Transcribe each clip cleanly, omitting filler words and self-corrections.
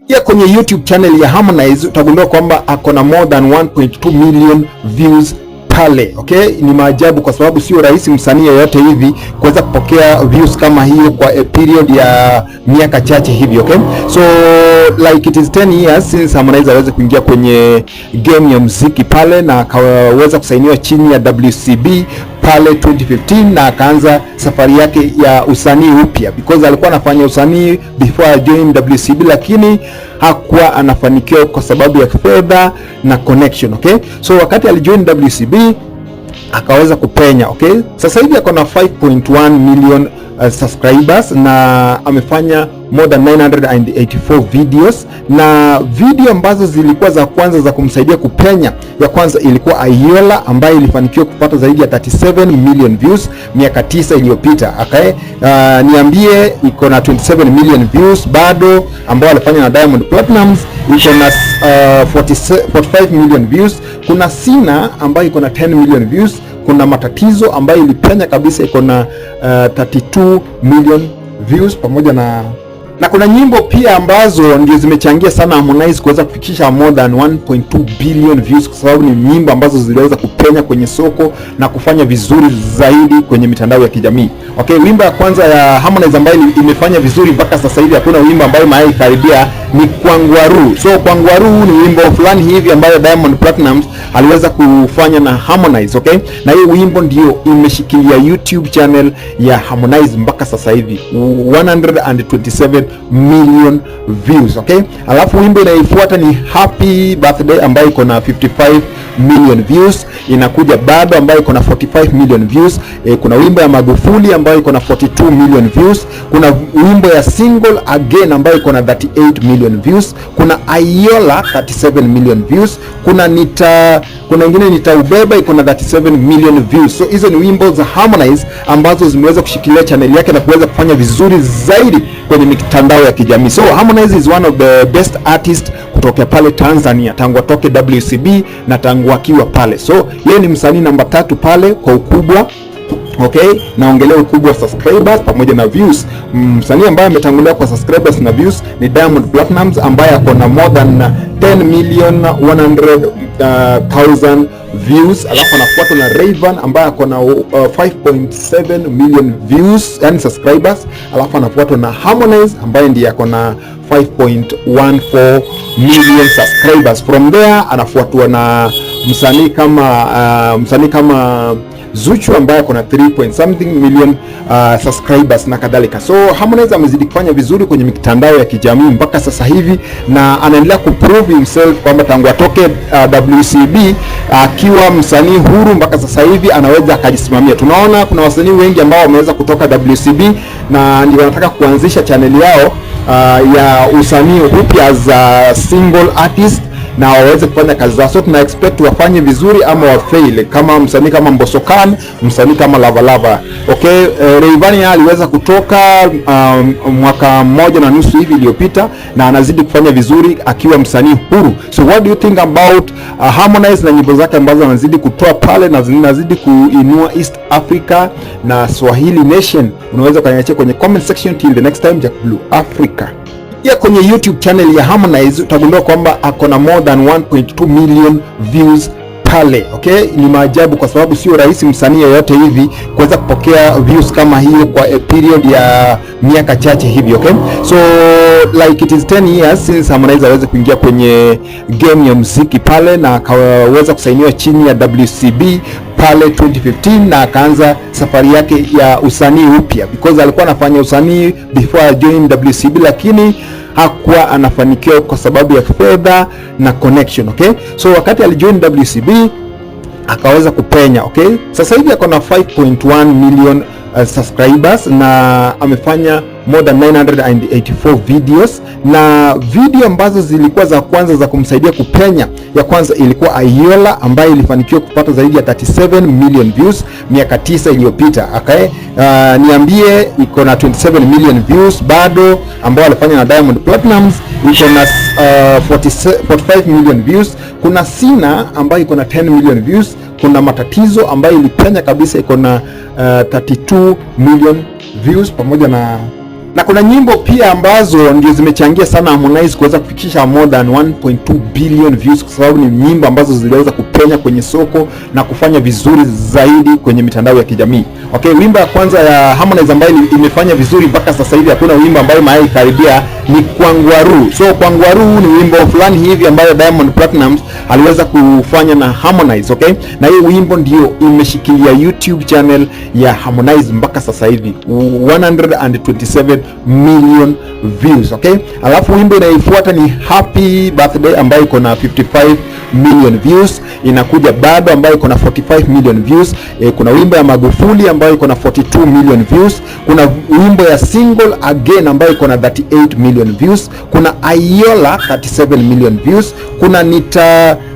Pia kwenye YouTube channel ya Harmonize utagundua kwamba ako na more than 1.2 million views pale. Okay, ni maajabu kwa sababu sio rahisi msanii yeyote hivi kuweza kupokea views kama hiyo kwa a period ya miaka chache hivi. Okay, so like it is 10 years since Harmonize aweze kuingia kwenye game ya muziki pale na akaweza kusainiwa chini ya WCB pale 2015 na akaanza safari yake ya usanii upya, because alikuwa anafanya usanii before join WCB, lakini hakuwa anafanikiwa kwa sababu ya fedha na connection. Okay, so wakati alijoin WCB akaweza kupenya. Okay, sasa hivi ako na 5.1 million subscribers na amefanya more than 984 videos, na video ambazo zilikuwa za kwanza za kumsaidia kupenya, ya kwanza ilikuwa Ayola ambayo ilifanikiwa kupata zaidi ya 37 million views miaka 9 iliyopita. Okay, Niambie iko na 27 million views bado, ambao alifanya na Diamond Platnumz iko na 45 million views. Kuna Sina ambayo iko na 10 million views. Kuna Matatizo ambayo ilipenya kabisa iko na 32 million views pamoja na kuna nyimbo pia ambazo ndio zimechangia sana Harmonize kuweza kufikisha more than 1.2 billion views, kwa sababu ni nyimbo ambazo ziliweza kupenya kwenye soko na kufanya vizuri zaidi kwenye mitandao ya kijamii. Okay, wimbo ya kwanza ya Harmonize ambayo imefanya vizuri mpaka sasa hivi, hakuna wimbo ambayo imewahi karibia, ni Kwangwaru. So Kwangwaru ni wimbo fulani hivi ambayo Diamond Platnumz aliweza kufanya na Harmonize, okay? Na hiyo wimbo ndio imeshikilia YouTube channel ya Harmonize mpaka sasa hivi, 127 million views, okay? Alafu wimbo inayofuata ni Happy Birthday ambayo iko na 55 million views, inakuja bado ambayo iko na 45 million views. Kuna wimbo ya Magufuli ambayo iko na 42 million views. Kuna wimbo ya Single Again ambayo iko na 38 million views. Kuna Ayola 37 million views. Kuna ingine Nitaubeba iko na 37 million views. So hizo ni wimbo za Harmonize ambazo zimeweza kushikilia channel yake na kuweza kufanya vizuri zaidi kwenye mitandao ya kijamii. So Harmonize is one of the best artist kutokea pale Tanzania tangu atoke WCB na tangu akiwa pale. So yeye ni msanii namba 3 pale kwa ukubwa. Okay, naongelea ukubwa wa subscribers pamoja na views. Msanii ambaye ametangulia kwa subscribers na views ni Diamond Platnumz ambaye ako na more than 10 million 100,000 views, alafu anafuatwa na Rayvanny ambaye ako na 5.7 million views, yani subscribers, alafu anafuatwa na Harmonize ambaye ndiye ako na 5.14 million subscribers. From there anafuatwa na msanii kama Zuchu ambaye ako na 3 point something million subscribers na kadhalika. So Harmonize amezidi kufanya vizuri kwenye mitandao ya kijamii mpaka sasa hivi na anaendelea kuprove himself kwamba tangu atoke WCB akiwa msanii huru mpaka sasa hivi anaweza akajisimamia. Tunaona kuna wasanii wengi ambao wameweza kutoka WCB na ndio wanataka kuanzisha channel yao ya usanii upya as a single artist na waweze kufanya kazi zao. So tuna expect wafanye vizuri ama wafail, kama msanii kama Mbosso Khan, msanii kama Lava Lava. Okay, Rayvanny aliweza kutoka mwaka 1.5 hivi iliyopita na anazidi kufanya vizuri akiwa msanii huru. So what do you think about Harmonize na nyimbo zake ambazo anazidi kutoa pale na zinazidi kuinua East Africa na Swahili Nation? Unaweza ukaniachia kwenye comment section. Till the next time, Jack Blue Africa. Pia kwenye YouTube channel ya Harmonize utagundua kwamba ako na more than 1.2 million views pale. Okay, ni maajabu kwa sababu sio rahisi msanii yeyote hivi kuweza kupokea views kama hiyo kwa a period ya miaka chache hivi. Okay, so like it is 10 years since Harmonize aweze kuingia kwenye game ya muziki pale na akaweza kusainiwa chini ya WCB pale 2015 na akaanza safari yake ya usanii upya, because alikuwa anafanya usanii before join WCB, lakini hakuwa anafanikiwa kwa sababu ya fedha na connection. Okay, so wakati alijoin WCB akaweza kupenya. Okay, sasa hivi ako na 5.1 million subscribers na amefanya more than 984 videos, na video ambazo zilikuwa za kwanza za kumsaidia kupenya, ya kwanza ilikuwa Ayola ambayo ilifanikiwa kupata zaidi ya 37 million views miaka 9 iliyopita. Okay, Niambie iko na 27 million views bado, ambao alifanya na Diamond Platnumz iko na 45 million views. Kuna Sina ambayo iko na 10 million views. Kuna Matatizo ambayo ilipenya kabisa iko na 32 million views pamoja na Na kuna nyimbo pia ambazo ndio zimechangia sana Harmonize kuweza kufikisha more than 1.2 billion views, kwa sababu ni nyimbo ambazo ziliweza kupenya kwenye soko na kufanya vizuri zaidi kwenye mitandao ya kijamii. Okay, wimbo ya kwanza ya Harmonize ambayo imefanya vizuri mpaka sasa hivi, hakuna wimbo ambayo imewahi karibia, ni Kwangwaru. So Kwangwaru ni wimbo fulani hivi ambayo Diamond Platnumz aliweza kufanya na Harmonize, okay? Na hiyo wimbo ndio imeshikilia YouTube channel ya Harmonize mpaka sasa hivi, 127 million views, okay? Alafu wimbo inayofuata ni Happy Birthday ambayo iko na 55 million views, inakuja bado ambayo iko na 45 million views. Kuna wimbo ya Magufuli ambayo iko na 42 million views. Kuna wimbo ya Single Again ambayo iko na 38 million views. Kuna Ayola 37 million views.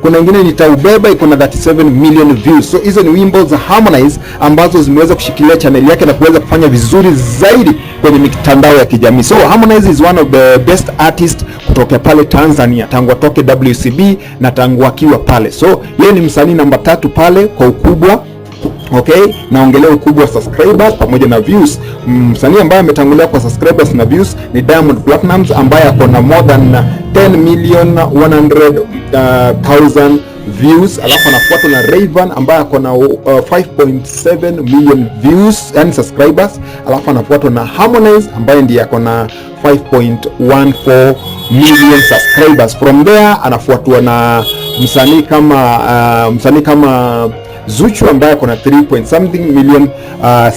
Kuna ingine Nitaubeba iko na 37 million views. So hizo ni wimbo za Harmonize ambazo zimeweza kushikilia channel yake na kuweza kufanya vizuri zaidi kwenye mitandao ya kijamii. So Harmonize is one of the best artist kutokea pale Tanzania tangu atoke WCB na tangu akiwa pale. So yeye ni msanii namba 3 pale kwa ukubwa. Okay, naongelea ukubwa wa subscribers pamoja na views. Msanii ambaye ametangulia kwa subscribers na views ni Diamond Platnumz ambaye ako na more than 10 million 100,000 views, alafu anafuatwa na Rayvanny ambaye ako na 5.7 million views, yani subscribers, alafu anafuatwa na Harmonize ambaye ndiye ako na 5.14 million subscribers. From there anafuatwa na msanii kama Zuchu ambaye ako na 3 point something million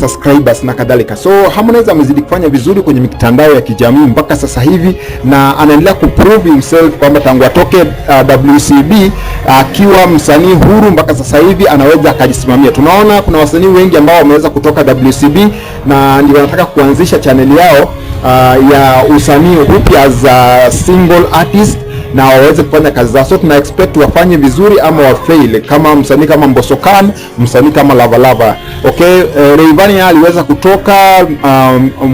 subscribers na kadhalika. So Harmonize amezidi kufanya vizuri kwenye mitandao ya kijamii mpaka sasa hivi na anaendelea kuprove himself kwamba tangu atoke WCB akiwa msanii huru mpaka sasa hivi anaweza akajisimamia. Tunaona kuna wasanii wengi ambao wameweza kutoka WCB na ndio wanataka kuanzisha channel yao ya usanii upya as a single artist na waweze kufanya kazi zao. So tuna expect wafanye vizuri ama wafail, kama msanii kama Mbosso Khan, msanii kama Lava Lava. Okay, Rayvanny aliweza kutoka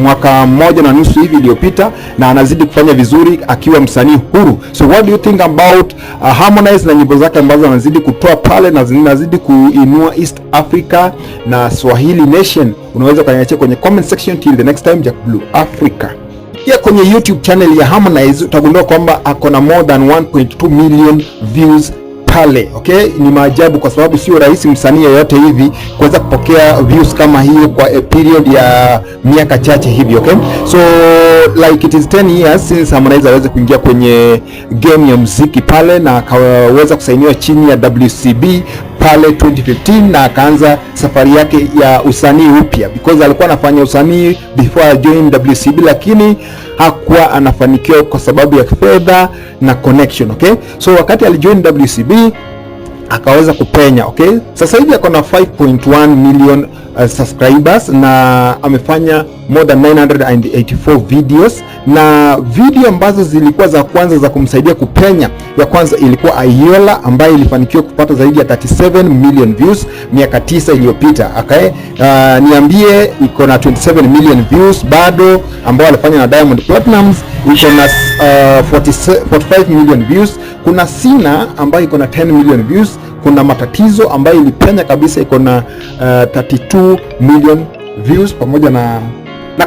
mwaka 1.5 hivi iliyopita na anazidi kufanya vizuri akiwa msanii huru. So what do you think about Harmonize na nyimbo zake ambazo anazidi kutoa pale na zinazidi kuinua East Africa na Swahili Nation? Unaweza ukaniachia kwenye comment section. Till the next time, Jack Blue Africa. Pia kwenye YouTube channel ya Harmonize utagundua kwamba ako na more than 1.2 million views pale. Okay, ni maajabu kwa sababu sio rahisi msanii yeyote hivi kuweza kupokea views kama hiyo kwa a period ya miaka chache hivi. Okay, so like it is 10 years since Harmonize aweze kuingia kwenye game ya muziki pale na akaweza kusainiwa chini ya WCB pale 2015 na akaanza safari yake ya usanii upya, because alikuwa anafanya usanii before join WCB, lakini hakuwa anafanikiwa kwa sababu ya fedha na connection. Okay, so wakati alijoin WCB akaweza kupenya. Okay, sasa hivi ako na 5.1 million subscribers na amefanya more than 984 videos, na video ambazo zilikuwa za kwanza za kumsaidia kupenya, ya kwanza ilikuwa Ayola ambayo ilifanikiwa kupata zaidi ya 37 million views miaka 9 iliyopita. Okay, Niambie iko na 27 million views bado, ambao alifanya na Diamond Platnumz iko na 40, 45 million views. Kuna Sina ambayo iko na 10 million views. Kuna Matatizo ambayo ilipenya kabisa iko na 32 million views pamoja na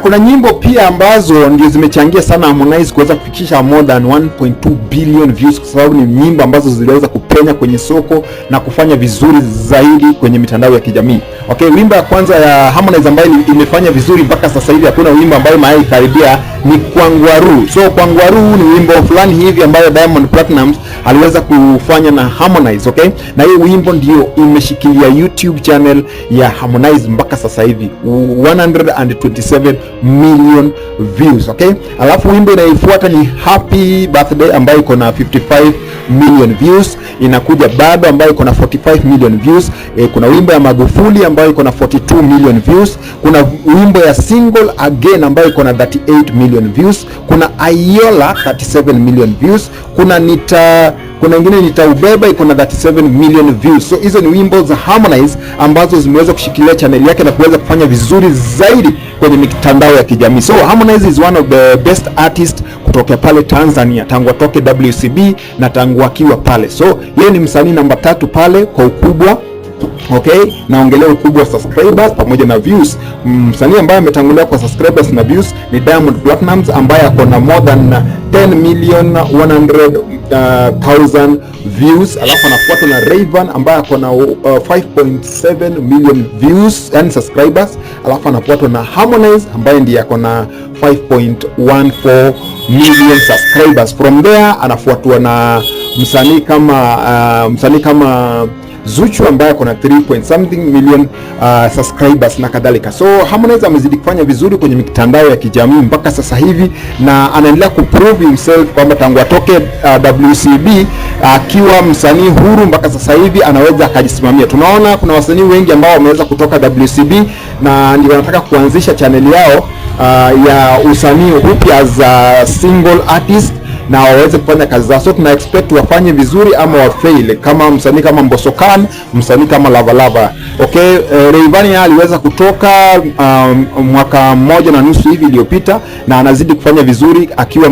kuna nyimbo pia ambazo ndio zimechangia sana Harmonize kuweza kufikisha more than 1.2 billion views, kwa sababu ni nyimbo ambazo ziliweza kupenya kwenye soko na kufanya vizuri zaidi kwenye mitandao ya kijamii. Okay, wimbo ya kwanza ya Harmonize ambayo imefanya vizuri mpaka sasa hivi, hakuna wimbo ambayo imewahi karibia, ni Kwangwaru. So Kwangwaru ni wimbo fulani hivi ambayo Diamond Platnumz aliweza kufanya na Harmonize, okay? Na hiyo wimbo ndio imeshikilia YouTube channel ya Harmonize mpaka sasa hivi, 127 million views, okay? Alafu wimbo inayofuata ni Happy Birthday ambayo iko na 55 million views, inakuja bado ambayo iko na 45 million views. Kuna wimbo ya Magufuli ambayo iko na 42 million views. Kuna wimbo ya Single Again ambayo iko na 38 million views. Kuna Ayola 37 million views. Kuna ingine Nitaubeba iko na 37 million views. So hizo ni wimbo za Harmonize ambazo zimeweza kushikilia channel yake na kuweza kufanya vizuri zaidi kwenye mitandao ya kijamii. So Harmonize is one of the best artist kutokea pale Tanzania tangu atoke WCB na tangu akiwa pale. So yeye ni msanii namba 3 pale kwa ukubwa. Okay, naongelea ukubwa wa subscribers pamoja na views. Msanii ambaye ametangulia kwa subscribers na views ni Diamond Platnumz ambaye ako na more than 10 million 100,000 views, alafu anafuatwa na Rayvanny ambaye ako na 5.7 million views and subscribers, alafu anafuatwa na Harmonize ambaye ndiye ako na 5.14 million subscribers. From there anafuatwa na msanii kama Zuchu ambaye ako na 3 point something million subscribers na kadhalika. So Harmonize amezidi kufanya vizuri kwenye mitandao ya kijamii mpaka sasa hivi na anaendelea kuprove himself kwamba tangu atoke WCB akiwa msanii huru mpaka sasa hivi anaweza akajisimamia. Tunaona kuna wasanii wengi ambao wameweza kutoka WCB na ndio wanataka kuanzisha channel yao ya usanii upya as a single artist na waweze kufanya kazi zao. So tuna expect wafanye vizuri ama wafail, kama msanii kama Mbosso Khan, msanii kama Lava Lava. Okay, Rayvanny aliweza kutoka mwaka mmoja na nusu hivi iliyopita na anazidi kufanya vizuri akiwa